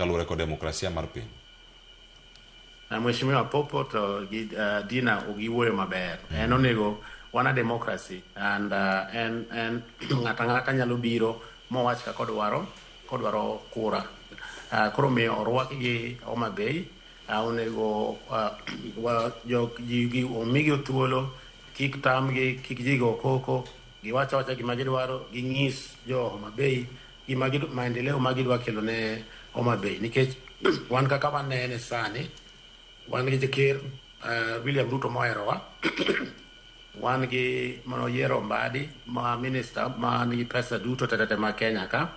Kaluwore kod demokrasia mar piny. Mheshimiwa Popo to gi Dina giwuoyo maber. En onego wan a democracy and en ng'ato ang'ata nyalo biro mowach kaka odwaro kodwaro kura. Koro omiyo orwakgi Homa Bay onego wa, jo, ji, gi, omigi thuolo kik tamgi kik ji go koko giwach awacha gima gidwaro ging'is jo Homa Bay gima maendeleo ma gidwa kelo ne Homa Bay nikech wan kaka wanene sani wan gi ker William Ruto moherowa wan gi manoyiero Mbadi ma minister ma nigi pesa duto tetete ma Kenya ka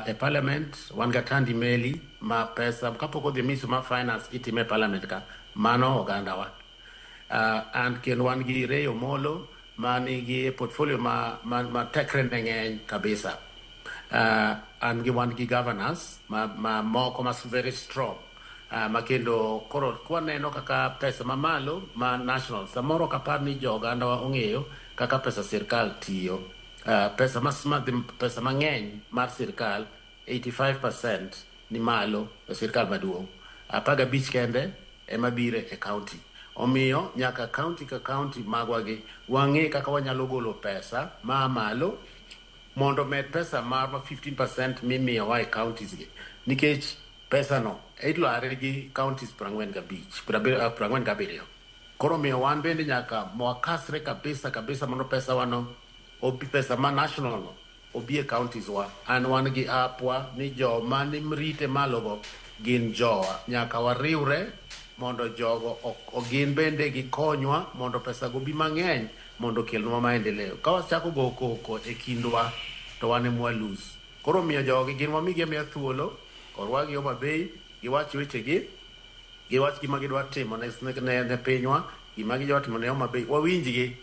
e parliament wan ga Tandi Meli ma pesa kapok odhi ministry ma finance itime e parliament ka mano ogandawa and kendo wan gi Ray Omolo ma nigi portfolio ma tekre ne ng'eny kabisa and gi wan gi governors ma moko ma very strong ma kendo koro kwaneno kaka pesa mamalo ma national samoro ok apar ni jo ogandawa ong'eyo kaka pesa sirkal tiyo pesa ma, pesa mang'eny mar sirkal 85% ni malo e sirkal maduong' 15 kende ema biro e county omiyo nyaka county ka county magwa gi wang'e kaka wanyalo golo pesa maa malo mondo med pesa mar 15% mimiyowa e counties gi nikech pesa no ilware gi counties 45 47 koro miyo wan bende nyaka mwakasre kabisa kabisa mondo pesa wano obi pesa ma national no obi e counties wa an wan gi apwa ni joma ni rite malo go gin jowa nyaka wariwre mondo jogo gin bende gikonywa mondo pesa go bi mang'eny mondo okelnwa maendeleo ka wachako go koko e kindwa to wan ema walose koro miyo jogi gin wamigi amiya thuolo orwakgi Homa Bay giwach wechegi giwach gima gidwa timo ne pinywa gima gidwa timo ne Homa Bay wawinjgi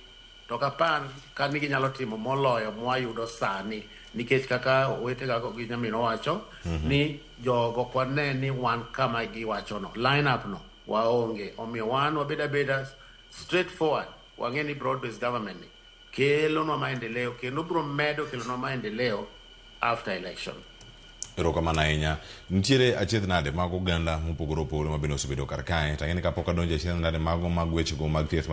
to ok apar ka ni ginyalo timo moloyo mwayudo sani nikech kaka owetega gi nyaminwa wacho ni jogo ok wane ni wan kama giwachono line up no waonge omiyo wan wabed abeda straight forward wang'e ni broad based government ni kelonwa maendeleo kendo biro medo kelonwa maendeleo after election. Erokamano ahinya. Nitiere achiedh nade mag oganda mopogore opogore ma bende osebedo kar kae. To ang'e ni kapok adonjo e achiedh nade mago mag wechego mag thieth ma